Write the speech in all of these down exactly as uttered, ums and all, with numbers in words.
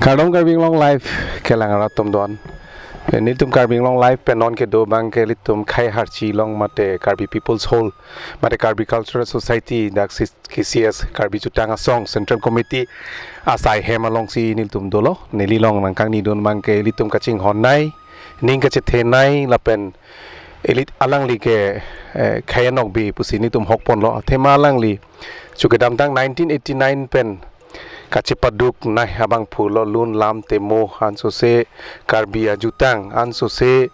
Kardom Karbi Anglong Live kelang arat atum don. Eh, nelitum Karbi Anglong Live pen non kedo abang ke ilitum Khei Harchi along mate Karbi People's Hall mate Karbi Cultural Society, dak si K C S, Karbi Jutang Asong Central Committee asai hem alongsi nelitum dolo. Neli along nangkangnidun abang ke ilitum kachinghonnei, ning kachethenei lapen ili alangli ke, eh, Khei Anokbe pusi nelitum hokponlo. Athema alangli chu kedamtang nineteen eighty-nine pen kachepaduknei abangphu lo, lun lam temo ansose Karbi ajutang ansose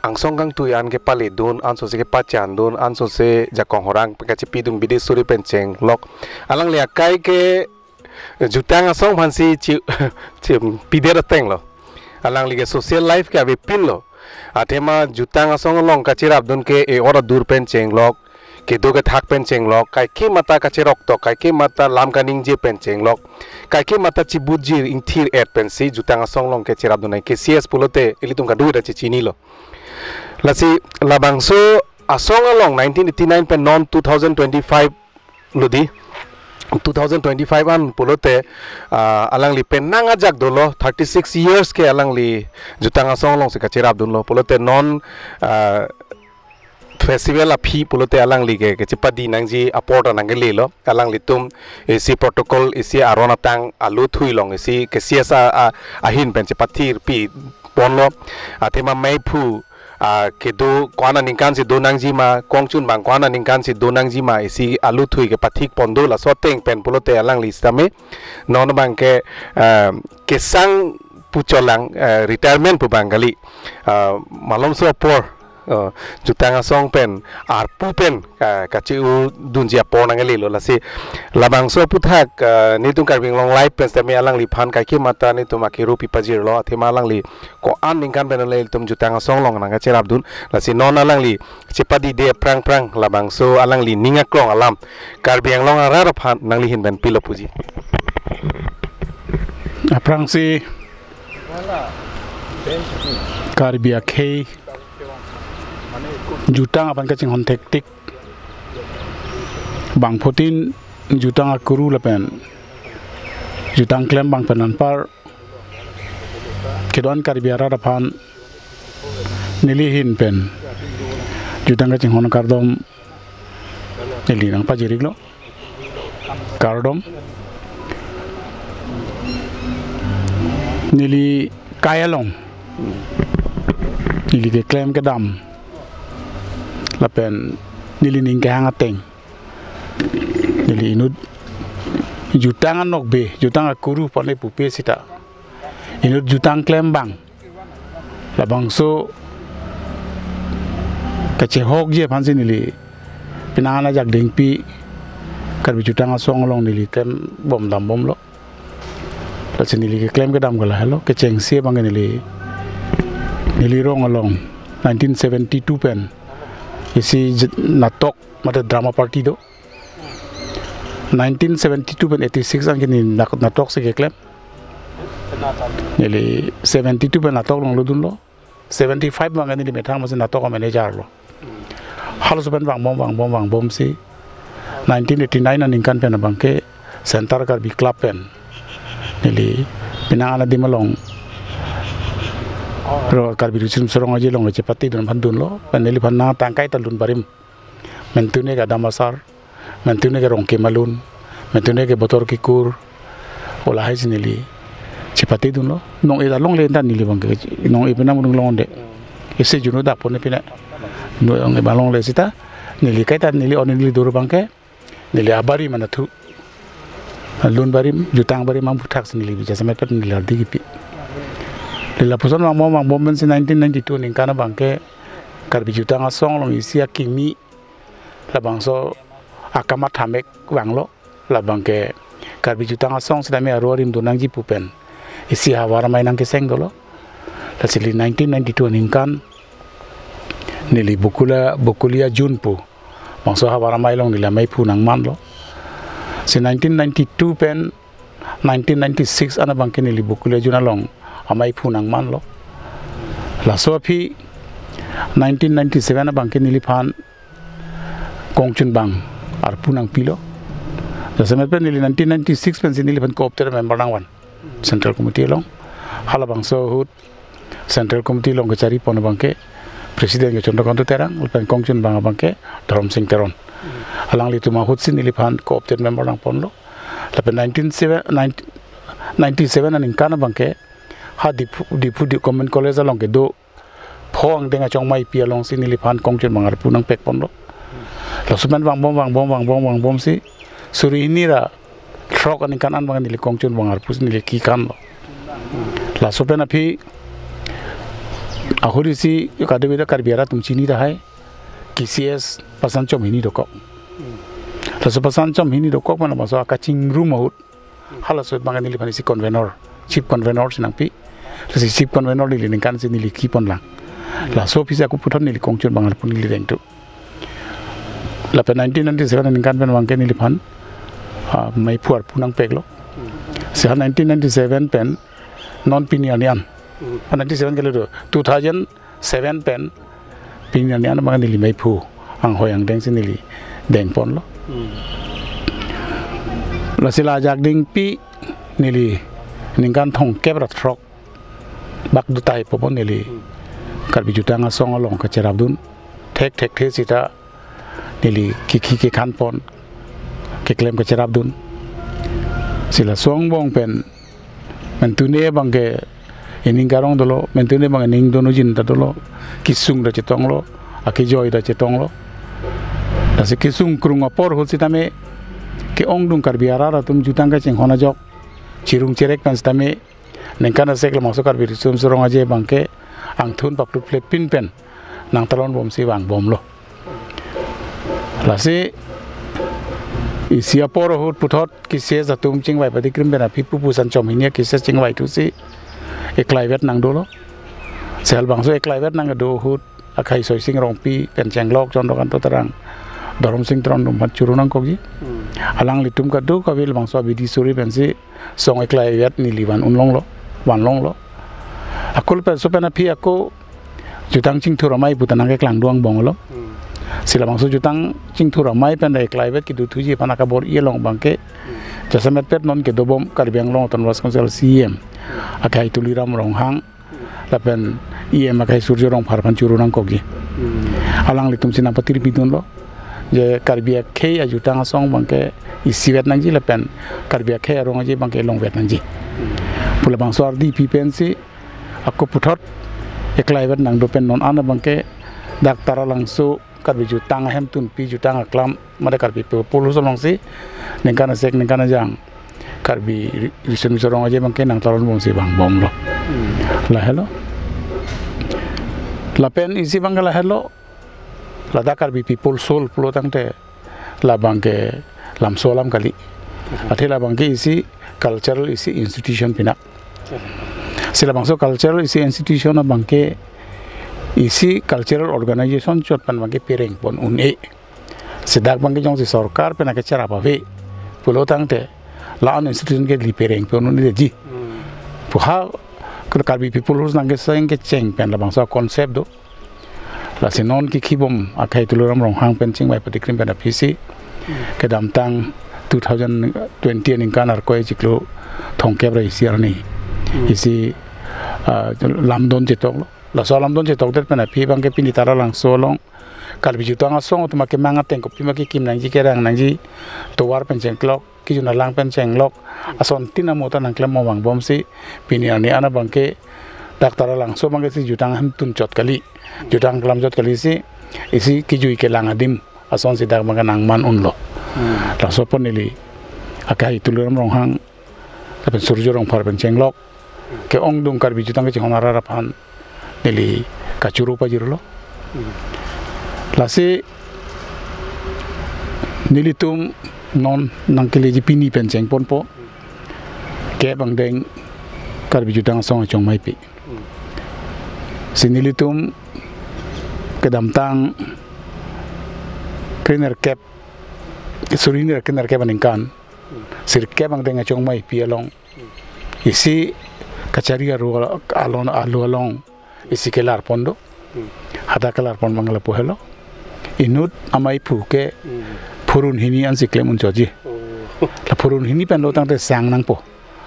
angsong kangtui an kepaledun ansose kepachandun ansose jakong horang pen kachepidun bidi suri pen chenglok. Alangli akai ke jutang asong aphansi chi, chi pidet atenglo. Alangli ke social life ke avepinlo. Athema jutang asong along kacherapdun ke e-ot adur pen chenglok, kedo kethak pen chenglok, kaike mata kacheroktok, kaike mata lam kaningje pen chenglok, kaike mata chibutjir ingthir-et pensi jutang asong along kacherapdun nai. K C S pulote ilitum kadokave ta chechinilo. Lasi labangso asong along nineteen eighty-nine pen non two thousand twenty-five lo di, two thousand twenty-five an pulote, ah, alangli penang ajak dolo, thirty-six years ke alangli jutang asong alongsi kacherapdunlo pulote non, ah, festival aphi pulote alangli ke kachepadi nangji apor ta nangkelelo. Alanglitum isi protocol, isi aron atang aluthui along isi K C S a, a, ahin pen chepathirpi ponlo. Athema meiphu, ah, kedo ko-an aningkansi do nangjima, kongchun abang ko-an aningkansi do nangjima, isi aluthui kepathik pon do, laso ateng pen pulote alangli sitame non abang ke, ah, kesang pu cholang, ah, retirement pu abang kali, ah, malomso apor, ah, jutang asong pen arpu pen, ah, kache-udunji apor nangkelelo. Lasi labangso aphuthak, ah, nelitum Karbi Anglong Live pen sitame alangliphan kaike mata nelitum akiru pipajirlo, athema alangli ko-an aningkan pen le ilitum jutang asong along nangkacherapdun. Lasi non alangli chepadide aphrang aphrang labangso alangli ning akrong alam Karbi Anglong arat aphan nangli ahin pen pilo puji. Aphrangsi Karbi akhei jutang aphan kachinghon thektik, bangphutin jutang akuru lapen jutang klem abang pen anpar kedo-an Karbi arat aphan neli ahin pen jutang kachinghon kardom neli nangpajiriklo. Kardom. Neli Khei along neli keklem kedam lapen neli ning kehang ateng, neli inut jutang anokbe, jutang akuru pone pupe sita, inut jutang klem abang, labangso kachehokji aphansi neli penang ajak dengpi Karbi jutang asong along neli klembom dambomlo. Lasi neli keklem kedam ke lahelo, kechengsi abang ke neli, neli rong along nineteen seventy-two pen isi j-, natok mate drama party do. Nineteen seventy-two pen eighty-six an ke neli nak-, natok si keklem. Neli seventy-two pen natok along lodunlo. Seventy-five abang ke neli methang masi natok manager lo. Halaso pen vangbom, vangbom, vangbomsi nineteen eighty-nine aningkan pen abang ke Centre Karbi Club pen neli penang adim along ro Karbi Riso Nimso Rong Aje along chepatidun aphan dunlo. Pen neliphan nangtang kaita lun barim. Mentune ke adam asar, mentune ke rongke malun, mentune ke botor kekur, o lahai si neli chepatidunlo. Nong-e ta longle ta neli abang ke, nong-e penang mudung longde. Isi junu dak pone pine. Nong-e abang longle sita, neli kaita neli on neli dur abang ke, neli abarim mana thu. Lun barim, jutang barim abang aphuthak si neli jasemet pet neli ardi kipi. Neli lapuson vangbom vangbom pensi nineteen ninety-two aningkan abang ke Karbi jutang asong along isi akimi labangso akam athamek vanglo, labang ke Karbi jutang asong sitame aru arim do nangji pu pen isi havar amei nangkeseng dolo. Lasi neli nineteen ninety-two aningkan neli Bokulia, Bokulia Jun pu bangso havar amei along neli ameiphu nangmanlo. Si nineteen ninety-two pen nineteen ninety-six an abang ke neli Bokulia Jun along ameiphu nangmanlo. Laso aphi nineteen ninety-seven abang ke neliphan kongchun abang arpu nangpilo. Jasemet pen neli nineteen ninety-six pensi neliphan co-opted member nangvan. Central Committee along. Halabangso ahut Central Committee along kachari pon abangke President ke Chandrakanta Terang, lapen kongchunbang abangke Dhorom Sing Teron. Alanglitum ahut si neliphan co-opted member nangponlo. Lapen nineteen seven, nineteen, ninety-seven aningkan abangke ha Diphu, Diphu Di Government College along kedo pho angdeng achongmaipi alongsi neliphan kongchunbang arpu nangpekponlo. Laso pen vangbom, vangbom, vangbom, vangbomsi suri hini ra throk aningkan an abang neli kongchunbang arpu si neli kekhanlo. Laso pen aphi ahut isi kadokave ta Karbi arat atum chini tahai, K C S pasan chom hini dokok. Laso pasan chom hini dokok pen labangso akachingrum ahut halaso abang neliphan isi convenor, chief convenor si nangpi. Lasi chief convenor neli ningkan si neli kepon lang. Laso aphi si ako puthot neli kongchunbang arpu neli dengthu. Lapen nineteen ninety-seven aningkan pen abangke neliphan, ah, maiphu arpu nangpeklo. Si ha nineteen ninety-seven pen non pini arni an. Hmm. Ah, ninety-seven kali do, two thousand seven pen pini arni an abang neli maiphu anghoi angdeng si neli dengponlo. Hmm. Lasi la ajak dingpi neli ningkan thomkep ra throk bak do tahai pupo neli. Hmm. Karbi Jutang Asong along kacherapdun. Thek thekthe sita neli kekhi kekhanpon, keklem kacherapdun. Si laso angbong pen mentune abangke ining karong dolo, mentune abang ining dono jin ta dolo, kesung ta chetonglo, akejoi ta chetonglo. Lasi kesung krung apor ahut sitame ke-ongdung Karbi arat atum jutang kachinghon ajok chirung cherek pen sitame ningkan asek labangso Karbi Riso Nimso Rong Aje abangke angthun paklutplepin pen nangtalonbomsi vangbomlo. Lasi isi apor ahut puthot K C S atum chingvai patikrim pen aphi pupu san chom hini K C S chingvaithusi eklaivet nangdolo. Si halabangso eklaivet nangdo ahut akhai Soising Rongpi pen chenglok, Chandrakanta Terang, Dhorom Sing Teron atum aphan churu nangkokji. Hmm. Alanglitum kadokave labangso abidi suri pensi song eklaivet neli van unlonglo, vanlonglo. Ako lapen laso pen aphi ako jutang chingthur amei puta nangkeklangdun angbong lo. Hmm. Si labangso jutang chingthur amei pen da eklaivet kedothuji aphan akabor-i along abangke. Hmm. Jasemetpet non kedobom Karbi Anglong Autonomous Council C E M. Hmm. Akhai Tuliram Ronghang. Hmm. Lapen E M akhai Surjya Rongphar aphan churu nangkokji. Hmm. Alanglitum si nangpatirpidunlo. Je Karbi akhei ajutang asong abangke isivet nangji lapen Karbi akhei arong aje abangke longvet nangji. Hmm. Pu labangso ardi pi pensi ako puthot eklaivet nangdo pen non an abangke dak Taralangso Karbi jutang ahemtunpi jutang aklam mate Karbi People's House alongsi ningkan asek ningkan ajang Karbi Ri-, Riso Nimso Rong Aje abangke nangtalonbomsi vangbomlo. Hmm. Lahelo. Lapen isi abangke lahelo. Ladak Karbi People's House pulo tangte labangke lamso alam kali. Athe labangke isi cultural isi institution pinak. Si labangso cultural isi institution abangke isi cultural organization chot pen abangke perengpon un-e. Si dak abangke jongsi sorkar pen akecherap ave pulo tangte la-an institution ke neli perengpon un-eji. Hmm. Pu ha Karbi People's House nangkeseng kecheng pen labangso concept do. Lasi non kekhibom akhai Tuliram Ronghang pen chingvai patikrim pen aphisi kedamtang two thousand twenty aningkan Arkoi chiklo thomkep ra isi arni. Hmm. Isi, ah, lamdon chetoklo. Laso lamdon chetokdet pen aphi abangke pini Taralangso along Karbi jutang asong atum akemang ateng kopima kekim nangji kerang nangji tovar pen chenglok, kejun alang pen chenglok, asontin amo ta nangklem mo vangbomsi pini arni an abangke dak Taralangso abangke si jutang ahemtun chot kali, jutang aklam chot kali si isi kejui kelang adim asonsi dak abangke nangman unlo. Hmm. Laso apot neli akhai Tuliram Ronghang lapen Surjya Rongphar pen chenglok ke-ongdung Karbi jutang kachinghon arat aphan neli kachuru pajirlo. Hmm. Lasi nelitum non nangkeleji pini pen chengponpo kep angdeng Karbi jutang asong achongmaipi. Hmm. Si nelitum kedamtang krenerkep, suri hini ra krenerkep aningkan sirkep angdeng achongmaipi along isi kachari aru alon alu along isi kelarpon do. Hmm. Hadak kelarpon abang lapu helo. Inut amaiphu ke Hmm. phurun hini ansi klem unchotji. Oh. La phurun hini penlo tangte sang nangpo.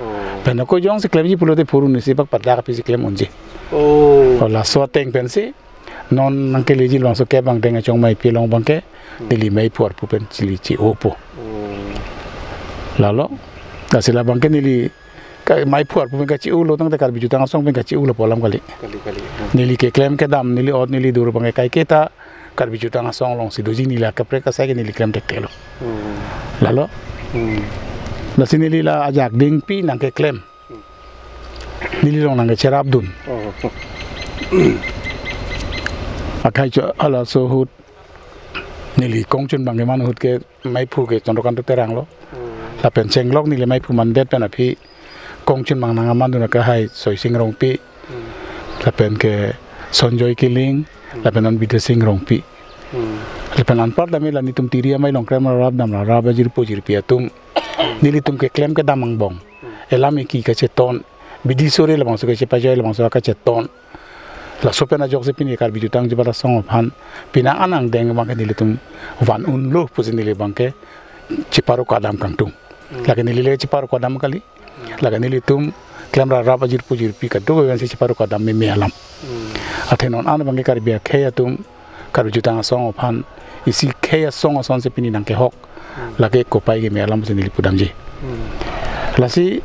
Oh. Pen ako jongsi klemji pulote phurun isi bak pada kapi si klem unji. Oh. Oh, laso ateng pensi non nangkeleji labangso kebang deng achong maipi along abangke, hmm, neli maiphu arpu pen neli chi-opo. Hmm. Lalo, lasi labangke neli ka-, maiphu arpu pen kachi-olo tangte Karbi Jutang Asong pen kachi-olo pu alam kali. Kali, kali. Hmm. Neli keklem kedam, neli ot neli dur abangke kaiketa Karbi Jutang Asong alongsi doji, neli akaprek asai ke neli klem thekthe lo. Hmm. Lalo. Hmm. Lasi neli la ajak dengpi nangkeklem. Hmm. Neli along nangkecherapdun. Oh. Akhai cho halaso ahut neli kongchun abangke man ahut ke maiphu ke Chandrakanta Terang lo. Hmm. Lapen chenglok neli maiphu mandet pen aphi kongchun abang nangmandun ke hai Soising Rongpi. Hmm. Lapen ke Sonjoy Killing, hmm, lapen non Bidya Sing Rongpi. Hmm. Lapen anpar dame la netum tiri amei along klem rap dam rap ajirpo jirpi atum. Hmm. Nelitum keklem kedam angbong. Hmm. Elam eki kacheton. Bidi sore labangso kachepajoi labangso kacheton. Laso pen ajoksi pini Karbi Jutang Jubat Asong aphan penang an angdeng abangke nelitum van unlo pusi neli abangke cheparo kedam kangtung. Hmm. Lake neli le cheparo kedam kali. Lake nelitum klem rap rap ajirpo jirpi kadokave si cheparo kedam meme alam. Hmm. Athe non an abangke Karbi akhei atum Karbi Jutang Asong aphan isi khei asong asonsi pini nangkehok. Hmm. Lake kopai keme alam si neli pudamji. Hmm. Lasi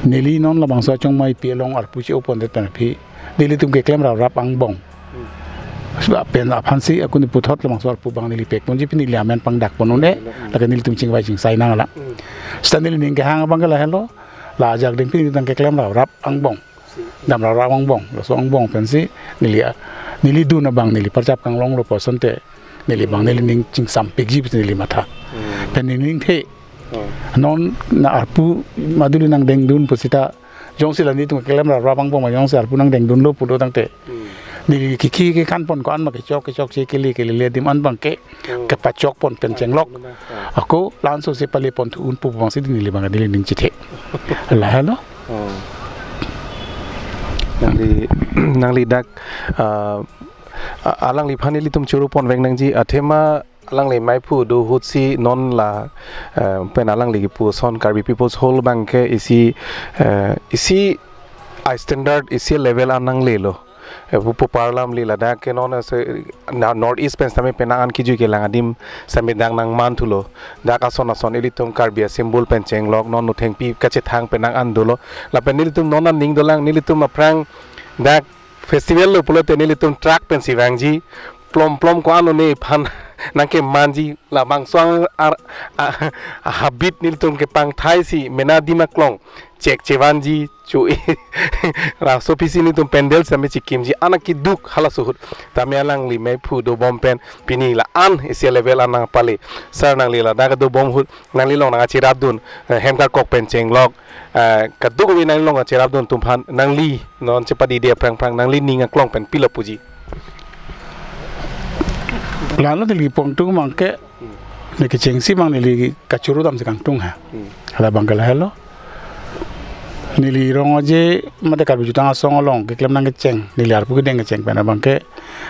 neli non labangso achong maipi along arpu chi-opondet pen aphi nelitum keklem rap rap angbong. Hmm. Pen aphansi akuni puthot labangso arpu abang neli pekponji pini neli amen pangdakpon un-e, hmm, lake nelitum chingvai chingsai nang alam. Hmm. Seta neli ning kehang abangke lahelo, la ajak dengpi nelitum keklem rap rap angbong. Si. Dam rap rap angbong, laso angbong pensi neli a-, neli dun abang neli parchap kanglonglo pu asonte neli abang, hmm, neli ning chingsampikji pusi neli matha. Hmm. Pen neli ningthe. Oh. Non na arpu maduli nangdengdun pusita jongsi la netum keklem rap rap angbong ma jongsi arpu nangdengdunlo pulo tangte. Hmm. Neli kiki kekanpon ko-an ma kechok kechokche kele kelele adim an abangke, oh, kepachokpon pen chenglok. Ah. Ako la-anso si paleponthu un pu abangsi neli abang neli ning chethe. Lahelo. Oh. Nangli, nangli dak, ah, a-, alangliphan ilitum choro ponvek nangji athema alangli maiphu do ahutsi non la, eh, pen alangli kipu ason Karbi People's Hall abangke isi, eh, isi a standard isi level an nanglelo. Eh, pu, pu parlam li ladak ke non ase na North East pen sitame penang an kijui kelang adim sitame dak nangmanthulo. Dak ason ason ilitum Karbi a-symbol pen chenglok non nothengpi kachethang penang an dolo. Lapen nelitum non aning dolang nelitum aphrang dak festival lo pulote nelitum truck pensi vangji, plom plom ko-an lo nephan nangkemanji, labangso ar, a, a, habit nelitum kepangthaisi mena adim aklong chek chevanji, cho-e. Laso aphi si nelitum pandal sitame chikimji, anak keduk halaso ahut. Tame alangli maiphu dobom pen pini la-an isi level an nangpale. Sir, nangli ladak dobom ahut nangli along nangkacherapdun, eh, hem karkok pen chenglok, eh, kadokave nangli along kacherapdun atum aphan nangli non chepadide aphrang aphrang nangli ning aklong pen pilo puji. Lalo neli pongtung abangke, hmm, neli kechengsi abang neli kachoro damsi kangtung ha. Hmm. Hala abangke lahelo. Neli Rong Aje mate Karbi Jutang Asong along keklem nangkecheng, neli arpu kedeng kecheng pen abangke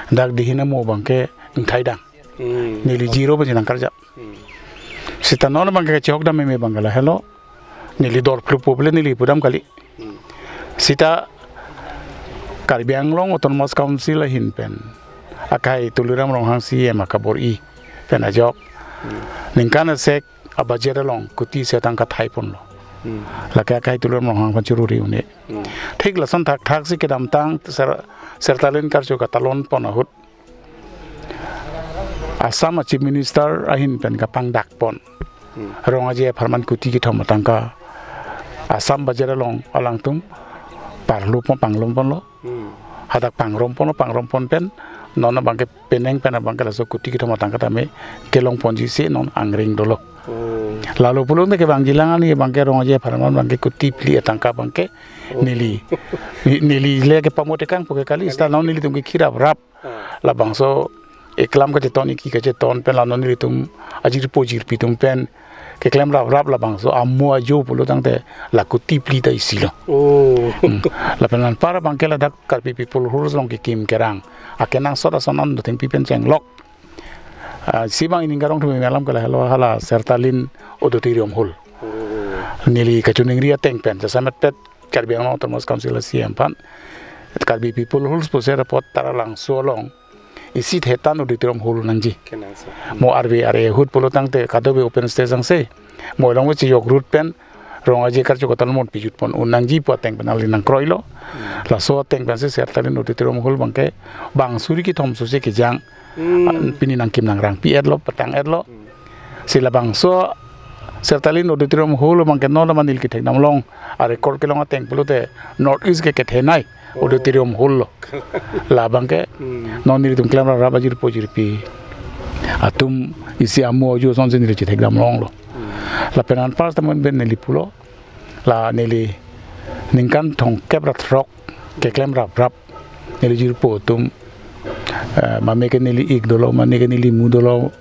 dak dihin amo abangke ingthai dang. Hmm. Neli zero pensi nangkarjap. Hmm. Sita non abangke kachehok dam meme abangke lahelo. Neli dor phlupo ble neli pudam kali. Hmm. Sita Karbi Anglong Autonomous Council ahin pen akhai Tuliram Ronghang C E M akabor-i pen ajok. Hmm. Ningkan asek a-budget along kuti isi atangka thaiponlo. Hmm. Lake akhai Tuliram Ronghang aphan choro ri un-e. Hmm. Thik lason thakthaksi kedamtang Ser-, Sertalin karcho katalonpon ahut Assam a-Chief Minister ahin pen kapangdakpon. Hmm. Rong Aje apharman kuti kethom atangka Assam budget along alangtum parlupon panglumponlo. Hmm. Hadak pangromponlo, pangrompon pen non abangke penang pen abangke laso kuti kethom atangka tame kelongponjisi non angring dolo. Oh. Lalo pulote kevangjilang ani abangke Rong Aje apharman abangke kuti phli atangka abangke, oh, neli. Ni-, neli le kepamotekangpo ke kali, sita non nelitum kekhirap rap. Ah. Labangso eklam kacheton eki kacheton pen la non nelitum ajirpo jirpi atum pen keklem rap rap labangso amo ajo pulo tangte la kuti phli ta isilo. Oh. Hmm. Lapen anpar abangke ladak Karbi People's Hall along kekim kerang akenangsot ason an nothengpi pen chenglok. Ah, isi abang ining karong thume alam ke lahelo hala Sertalin Auditorium Hall. Oh. Neli kachiningri ateng pen, jasemet pet Karbi Anglong Autonomous Council a C E M aphan, Karbi People Halls pusi apot Taralangso along isi thetan auditorium hall nangji. Kenangso. Mo arve arve ahut pulo tangte kadokave open stage angse. Mo along chiyok road pen Rong Aje karcho katalmon pijut pon un nangji pu ateng pen alangli nangkroilo. Laso ateng pensi Sertalin Auditorium Hall abangke bang suri kethom sose kejang. Hmm. Ah, pini nangkim nangrang pi-etlo, petang-etlo. Hmm. Si labangso Sertalin Auditorium Hall abangke non lo manil kethekdam long, a record kelong ateng pulote North East ke kethenei auditorium hall lo. Labangke, hmm, non nelitum klemraprap ajirpo jirpi atum isi amo ajo asonsi neli chethekdam longlo. Hmm. Lapen anpar temen ben neli pulo, la neli ningkan thomkep ra throk keklemraprap neli jirpo atum, eh, mane ke neli ik dolo, mane ke neli mu dolo,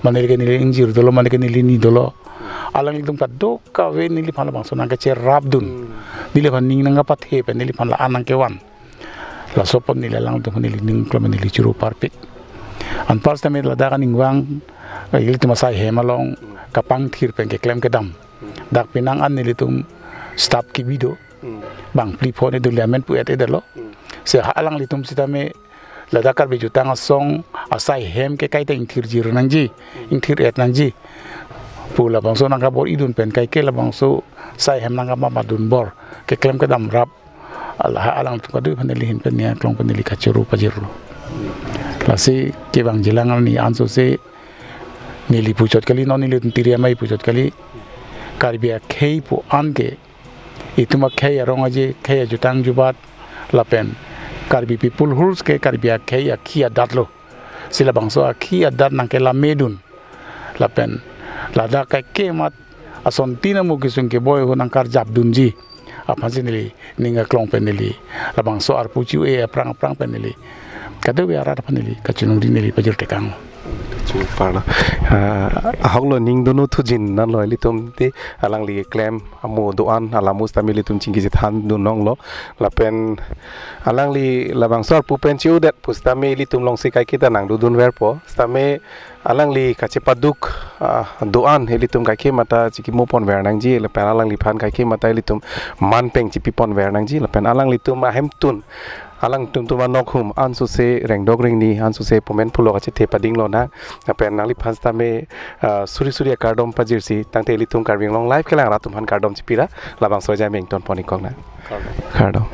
mane ke neli ingjir dolo, mane ke neli ni dolo. Alanglitum kadokave neliphan labangso nangkecherapdun. Hmm. Neliphan ning nangkapathe pen neliphan la-an nangkevan. Laso apot neli alangtum neli ning klem neli choro parpik. Anpar sitame ladak aningvang, eh, ilitum asai hem along kapangthir pen keklem kedam. Dak penang an nelitum staff kebi do. Hmm. Bang phli pho ne do liamen pu-et-edetlo. Hmm. Si ha alanglitum sitame ladak Karbi Jutang Asong asai hem ke kaita ingthirjir nangji, ingthir-et nangji pu labangso nangkabor-idun pen kaike labangso sai hem nangkamapadun bor keklem kedamrap. Ala ha alangtum kadokave aphan neli ahin pen ning aklong pen neli kachoro pajirlo. Lasi kevangjilang arni ansose neli puchot kali, non neli tiri amei puchot kali, Karbi akhei pu anke itum akhei arong aje, khei ajutang jubat, lapen Karbi People Halls ke Karbi akhei akhi adatlo. Si labangso akhi adat nangkelamedun. Lapen ladak kaike mat asontin amo kesung keboi ahut nangkarjapdunji aphansi neli ning aklong pen neli labangso arpu chi-e aphrang aphrang pen neli kadokave arat aphan neli kachiningri neli pajirtekang. Chuparlo. Ah, ahoklo ning dunu thujin nanlo ilitum te alangli klem amo do-an alamo sitame ilitum chingki chethandun longlo. Lapen alangli labangso arpu pen chiudet pusitame ilitum alongsi kaiketa nangdodunverpo. Sitame alangli kachepaduk, ah, do-an ilitum kaiketa chikimo ponver nangji, lapen alangliphan kaiketa ilitum manpeng chipi ponver nangji, lapen alanglitum ahemtun, alangtum atum anokhum ansose rengdok rengni ansose pumen pulo kachethe pading lonang. Lapen nangliphan sitame, ah, suri suri akardom pajirsi tangte ilitum Karbi Anglong Live kelang rat atum aphan kardom chipira, labangso ajai mengton pon-ik kok nang. Kardom. Kardom.